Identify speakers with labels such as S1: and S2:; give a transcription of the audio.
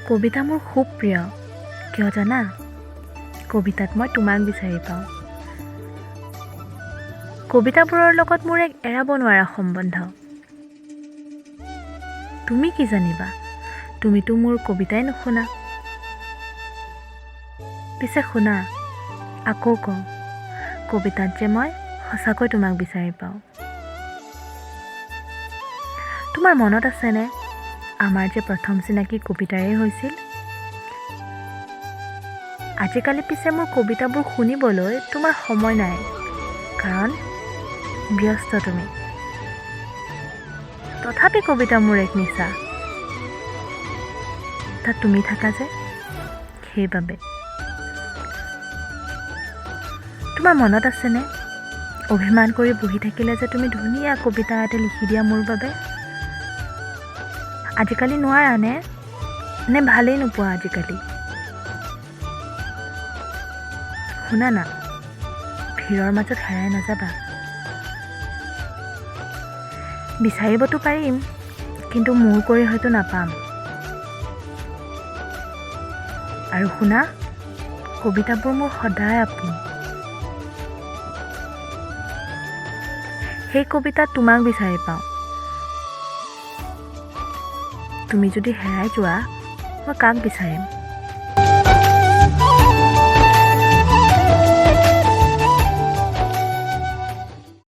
S1: কবিতা মোৰ খুব প্ৰিয়। কিয় জানা? কবিতাত মই তোমাক বিচাৰি পাওঁ। কবিতাবোৰৰ লগত মোৰ এক এৰাব নোৱাৰা সম্বন্ধ। তুমি কি জানিবা? তুমিতো মোৰ কবিতাই নুশুনা। পিছে শুনা, আকৌ কওঁ, কবিতাত যে মই সঁচাকৈ তোমাক বিচাৰি পাওঁ। তোমাৰ মনত আছেনে, আমাৰ যে প্ৰথম চিনাকি কবিতাৰেই হৈছিল? আজিকালি পিছে মোৰ কবিতাবোৰ শুনিবলৈ তোমাৰ সময় নাই, কাৰণ ব্যস্ত তুমি। তথাপি কবিতা মোৰ এক নিচা। তাত তুমি থাকা যে, সেইবাবে। তোমাৰ মনত আছেনে, অভিমান কৰি বহি থাকিলে যে তুমি ধুনীয়া কবিতা এটা লিখি দিয়া মোৰ বাবে? আজিকালি নোৱাৰা নে? নে ভালেই নোপোৱা আজিকালি? শুনা না, ভিৰৰ মাজত হেৰাই নাযাবা। বিচাৰিবতো পাৰিম, কিন্তু মোৰ কৰি হয়তো নাপাম। আৰু শুনা, কবিতাবোৰ মোৰ সদায় আপোন। সেই কবিতাত তোমাক বিচাৰি পাওঁ। তুমি যদি হেৰাই যোৱা, মই কাক বিচাৰিম?